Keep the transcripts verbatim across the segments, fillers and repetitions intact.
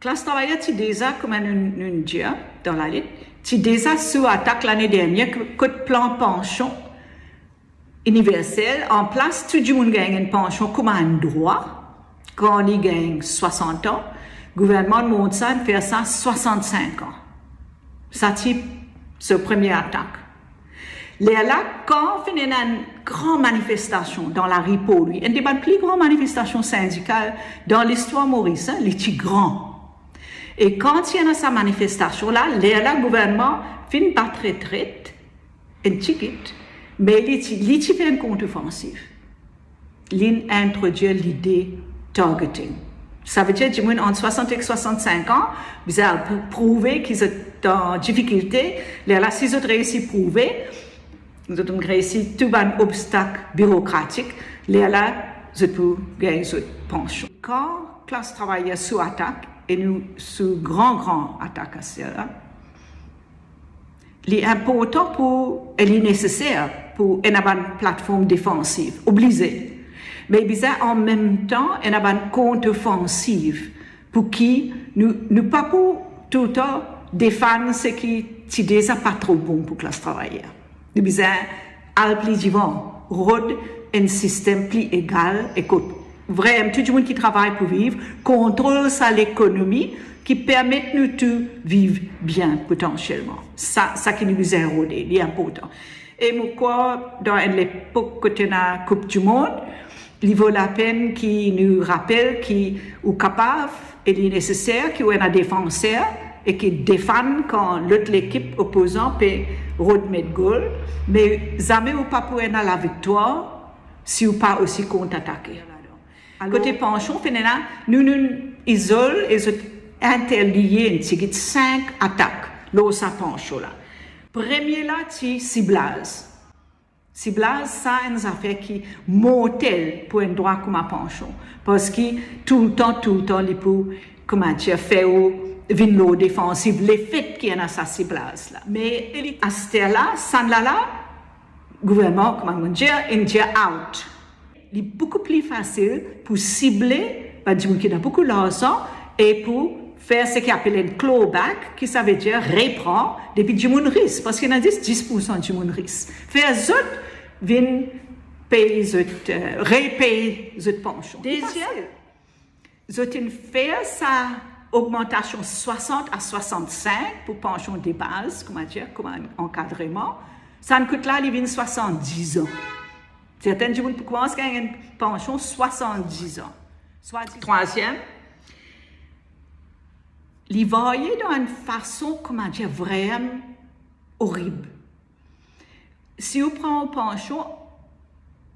Klas travayer ti deza, kouma nou, nou dir dan lalet, ti deza sou atak lane dernie, kot plan pansion iniversel, anplas tou dimoun gagn enn pansion kouma enn drwa, kan li gagn swasant an, gouvernman mont sa, fer sa swasant-sink an. Sa ti so premie atak. Lerla, kan finn ena enn gran manifestasion dan lari Port Louis, enn de bann pli gran manifestasion sindikal dan listwar Moris, hein, li ti gran. E kan ti ena sa manifestasion la, lerla gouvernman finn bat retret enn tigit, me li ti, li ti fer enn kontrofansiv. Linn introdwir lide targeting. Savedir dimoun ant swasant ek swasant-sink an, bizin pou prouve ki zot dan difikilte, lerla si zot reisi prouve, zot inn reisi tou bann obstak birokratik, lerla zot pou gagn zot pansion. Kan klas travayer sou atak, e nou sou gran, gran atak aster la, li inportan pou, e li neseser pou ena bann platform defansiv, oblize. Me bizin anmemtan ena bann kontrofansiv pou ki nou, nou pa pou toultan defann seki ti deza pa tro bon pou klas travayer. Nou bizin al pli divan, rod enn sistem pli egal e kot vremem tou dimoun ki travay pou viv, kontrol sa lekonomi ki permet nou tou viv bien potansielman. Sa, sa ki nou bizin rode, li inportan. E mo krwar dan enn lepok kot ena Koup di Mond, li vo lapenn ki nou rapel ki ou kapav e li neseser ki ou ena defanser e ki defann kan lot lekip opozan pe rod met gol, me zame ou pa pou ena laviktwar si ou pa osi kont-atake. Alor, kote pansion, finn ena, nou, nou izol e zot interlie enn tigit sink atak lor sa pansion la. Premie la ti siblaz. Siblaz, sa enn zafer ki mortel pou enn drwa kouma pansion, parski toultan, toultan li pou, kouma dir, fer ou vinn lor defansiv, lefet ki ena sa siblaz la. Me e li, aster la, sannla la, gouvernman, kouma nou dir, inn dir out. Li boukou pli fasil pou sible bann dimoun ki ena boukou larzan e pou fer seki apel enn clawback, ki savedir repran depi dimoun ris, parski ena zis dis poursan dimoun ris. Fer zot vinn pey zot, eh, repey zot pansion. Deziem, zot inn fer sa ogmantasion swasant a swasant-sink pou pansion de baz, kouma dir, kouma ankadreman. Sa inn kout la, li vinn swasant-diz an. Sertin dimoun pou koumans gagn enn pansion swasant-diz an. Swasant-diz an. Trwaziem, li varye dan enn fason, kouma dir, vremem orib. Si ou pran ou pansion,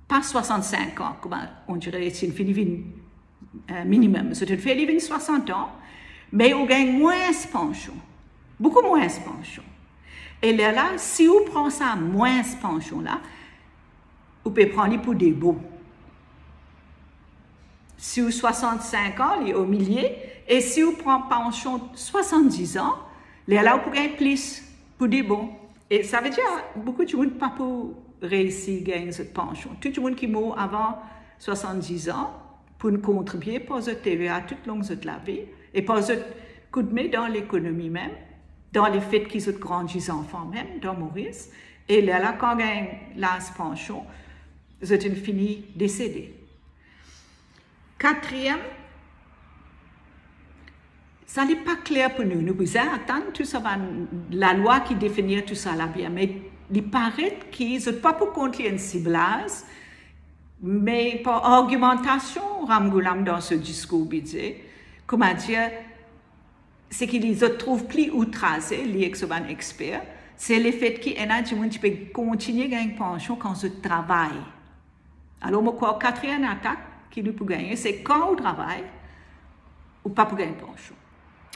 pa swasant-sink an, kouma on dire, si fini vinn, eh, minimem, zot inn fer li vinn swasant an, me ou gagn mwins pansion, boukou mwins pansion. E lerla, si ou pran sa mwins pansion la, ou pe pran li pou de bon. Si ou swasant-sink an, li omilie, e si ou pran pansion swasant-diz an, lerla ou pou gagn plis pou de bon. E savedir, boukou dimoun pa pou reisi gagn zot pansion. Tou dimoun ki mor avan swasant-diz an, pou kontribie par zot T V A toutlong zot lavi, e par zot koudme dan lekonomi mem, dan lefet ki zot grandi zanfan mem dan Moris, e lerla kan gagn laz pansion, zot inn fini desede. Katriem, sa li pa kler pou nou. Nou bizin atann tou sa bann lalwa ki definir tou sa la bien, me li paret ki zot pa pou kont li enn siblaz, me par argimantasion Ramgoolam dan so diskour bidze, kouma dir, seki li, zot trouv pli outraze, li ek so bann exper, se lefet ki ena dimoun ti pe kontinie gagn pansion kan zot travay. Alor, mo krwar katriem atak ki nou pou gagne, se kan ou travay, ou pa pou gagn pansion.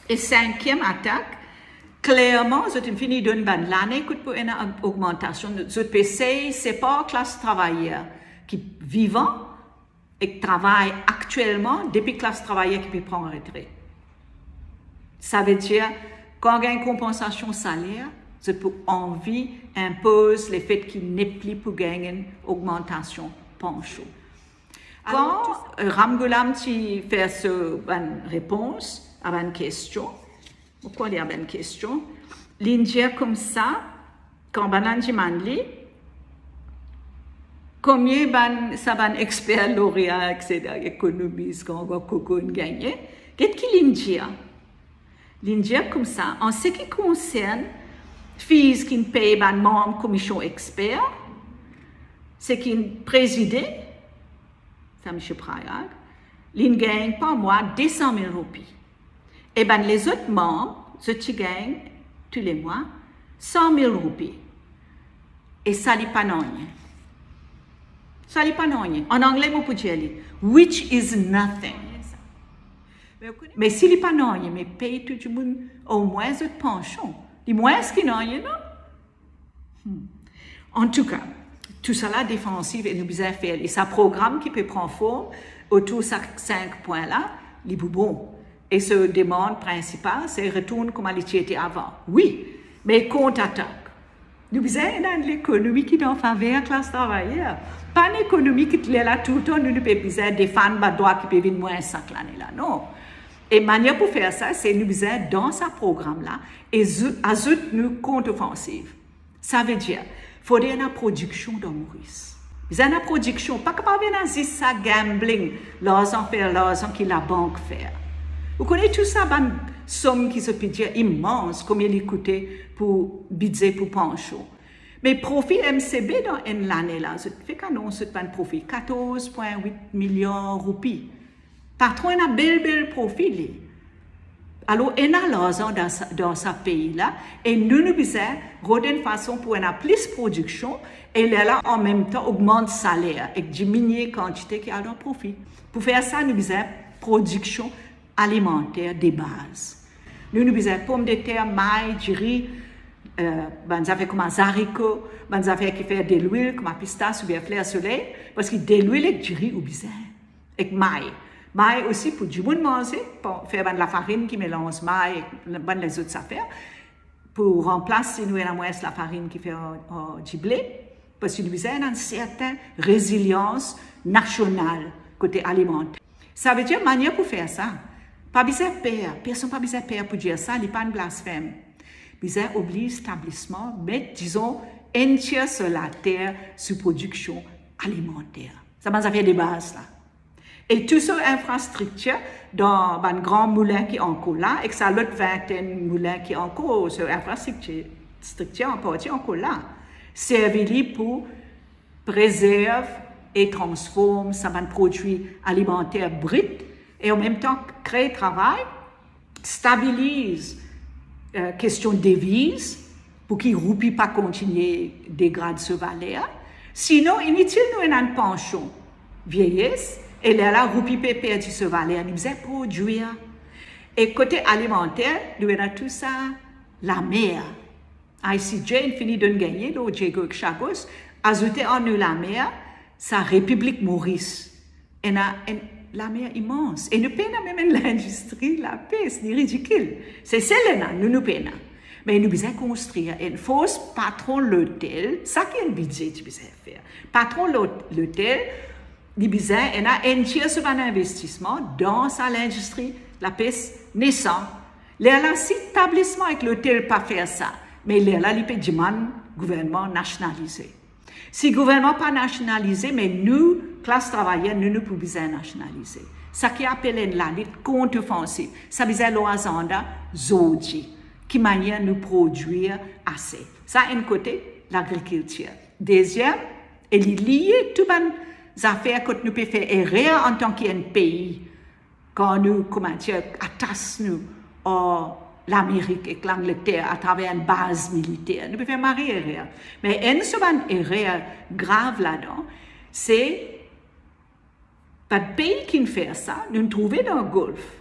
E sinkiem atak, klerman, zot inn fini donn bann lane kot pou ena ogmantasion, zot pe sey separ klas travayer ki vivan ek travay aktielman, depi klas travayer ki pe pran retret. Savedir, kan gagn konpansasion saler, zot pou anvi inpoz lefet ki nepli pou gagn enn ogmantasion pansion. Kan, eh, Ramgoolam ti fer so bann repons, a bann kestion. Mo krwar li a bann kestion. Li'nn dir koumsa, kan bann la dimann li, konbien bann, sa bann exper lorea, et cetera, ekonomis, gran gran koko inn gagne, get ki li'nn dir. Li'nn dir koumsa, an seki konsern fees ki'nn pey bann manm komisyon exper, seki'nn prezide, sa misie Prayag, li'nn gagn par mwa de san mil roupi. E bann lezot manm, zot ti gagn toulemwa san mil roupi. E sa li pa nanye. Sa li pa nanye. An angle, mo pou dir li, which is nothing. Me si li pa nanye, me pey tou dimoun omwin zot pansion. Li mwins ki nanye, non? Hmm. Antouka, tousala defansiv e nou bizin fer li. Sa program ki pe pran form otour sa sink pwin la, li pou bon. E so demann prinsipal, se retourn kouma li ti ete avan. Wi, me kontratak. Nou bizin ena enn lekonomi ki dan faver klas travayer. Pa enn ekonomi ki ler la toultan nou, nou pe bizin defann bann drwa ki pe vinn mwins sak lane la, non. E manier pou fer sa, se nou bizin dan sa program la, e zo-, azout nou kont-ofansiv. Savedir, fode ena prodiksion dan Moris. Bizin ena prodiksion, pa kapav ena zis sa gambling, larzan fer larzan ki labank fer. Ou kone tou sa bann som ki zot pe dir imans, konbien li koute pou bidze pou pansion. Me profi M C B dan enn lane la, zot fek anons zot bann profi, katorz pwin wit miliar roupi. Patron ena bel, bel profi li. Alor, ena larzan dan sa, dan sa pei la, e nou, nou bizin rod enn fason pou ena plis prodiksion, e lerla, an mem tan, ogmant saler ek diminie kantite ki al dan profi. Pou fer sa, nou bizin prodiksion alimanter de baz. Nou, nou bizin pomdeter, may, diri, eh, bann zafer kouma zariko, bann zafer ki fer delwil, kouma pistas oubien fler soley, parski delwil ek diri ou bizin. Ek may. May osi pou dimoun manze, pou fer bann lafarinn ki melanz may ek bann lezot zafer, pou ranplas si nou ena mwins lafarinn ki fer ar, ar dible, parski nou bizin ena enn sertin rezilians nasional kote alimanter. Savedir manier pou fer sa, pa bizin per, personn pa bizin per pou dir sa, li pa enn blasfem. Bizin obliz etablisman met, dizon, enn tier so later sou prodiksion alimanter. Sa bann zafer de baz la. E tou so infrastriktir dan bann gran moulin ki ankor la, ek sa lot vintenn moulin ki ankor, so infrastriktir, striktir an parti ankor la, servi li pou prezerv e transform sa bann prodwi alimanter brit, e an mem tan kree travay, stabiliz, eh, kestion deviz, pou ki roupi pa kontigne degrad so valer. Sinon, initil nou ena enn pansion vieyes, e lerla roupi pe perdi so valer, nou bizin prodwir. E kote alimanter, nou ena tou sa lamer. I C J inn fini donn gagne lor Diego ek Chagos, azoute ar nou lamer, sa Repiblik Moris ena enn lamer imans. E nou pena mem enn lindistri lapes, li ridikil. Sesel ena, nou, nou pena. Me nou bizin konstrir enn fors patron lotel, sa ki enn bidze ti bizin fer. Patron lot-, lotel, li bizin ena enn tier so bann investisman dan sa lindistri lapes nesan. Lerla, si etablisman ek lotel pa fer sa, me lerla li pe dimann gouvernman nasionalize. Si gouvernman pa nasionalize, me nou, klas travayer, nou, nou pou bizin nasionalize. Sa ki apel enn lalit kont-ofansiv, sa bizin lor azanda zordi. Ki manier nou prodwir ase? Sa enn kote, lagrikiltir. Deziem, e li lie tou bann zafer kot nou pe fer erer antan ki enn pei. Kan nou, kouma dir, atas nou ar Lamerik ek Langleter atraver enn baz militer, nou pe fer mari erer. Me enn so bann erer grav ladan, se bann pei ki'nn fer sa, nou'nn trouve dan Golf.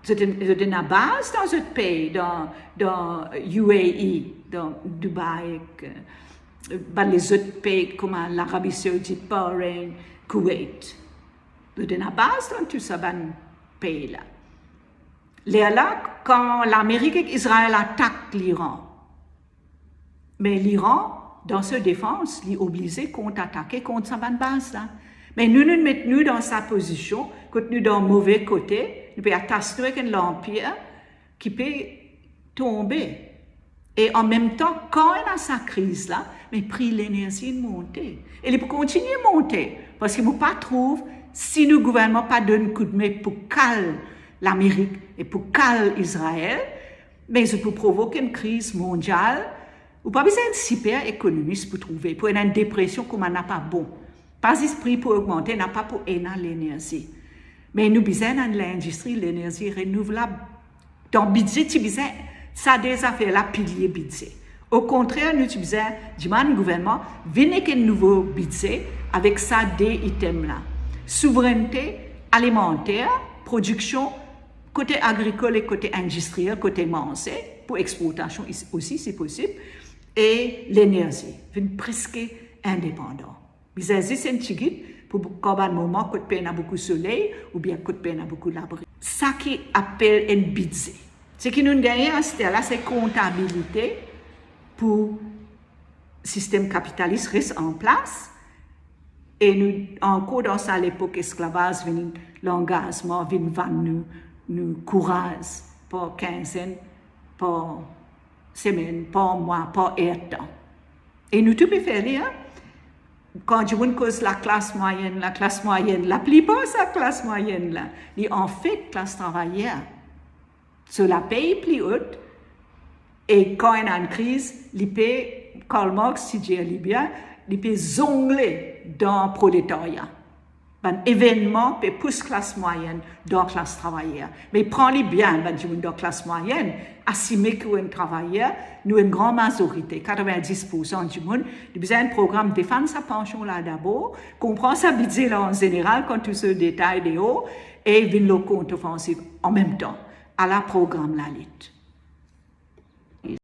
Zot ena, zot ena baz dan zot pei, dan, dan U A E, dan Dubai, ek, eh, bann lezot pei kouma Larabi Saoudit, Bahrain, Kuwait. Zot ena baz dan tou sa bann pei la. Lerla, kan Lamerik ek Izrael atak Liran, me Liran, dan so defans, li oblize kont-atake kont sa bann baz la. Me nou, nou met nou dan sa pozision, kot nou dan move kote, Nou pe atas nou ek enn lanpir ki pe tonbe. E anmemtan, kan ena sa kriz la, me pri lenerzi inn monte. E li pou kontigne monte, parski mo pa trouv, si nou gouvernman pa donn koudme pou kal Lamerik e pou kal Izrael, me zot pou provok enn kriz mondial. Ou pa bizin enn siper ekonomis pou trouve, pou ena enn depresion kouma napa bon. Pa zis pri pou ogmante, napa pou ena lenerzi. Me nou bizin enn lindistri lenerzi renouvlab. Dan bidze ti bizin sa de zafer la pilie bidze. Okontrer, nou ti bizin dimann gouvernman vinn ek enn nouvo bidze avek sa de item la: souvrennte alimanter, prodiksion kote agrikol e kote indistriel, kote manze, pou exportasion is-, osi si posib, e lenerzi, vinn preske indepandan. Bizin zis enn tigit pou, pou kan bann moman kot pena boukou soley oubien kot pena boukou labri. Sa ki apel enn bidze. Seki nou gagne aster la, se kontabilite pou sistem kapitalis res an plas, e nou ankor dan sa lepok esklavaz, vinn langazman, vinn vann nou, nou kouraz par kinzenn, par semenn, par mwa, par ertan. E nou tou pe fer li, an? Kan dimoun koz laklas mwayenn, laklas mwayenn, laplipar sa klas mwayenn la, li anfet klas travayer. So, lapey pli ot, e kan ena enn kriz, li pe, Karl Marx ti dir li bien, li pe zongle dan proletarya. Bann evennman pe pous klas mwayenn dan klas travayer. Me pran li bien, bann dimoun dan klas mwayenn, asime ki ou enn travayer, nou enn gran mazorite, katrovin-dis poursan dimoun, li bizin enn program defann sa pansion la dabor, konpran sa bidze la an zeneral, kan tou so detay deor, e vinn lor kont-ofansiv anmemtan. Ala program lalit.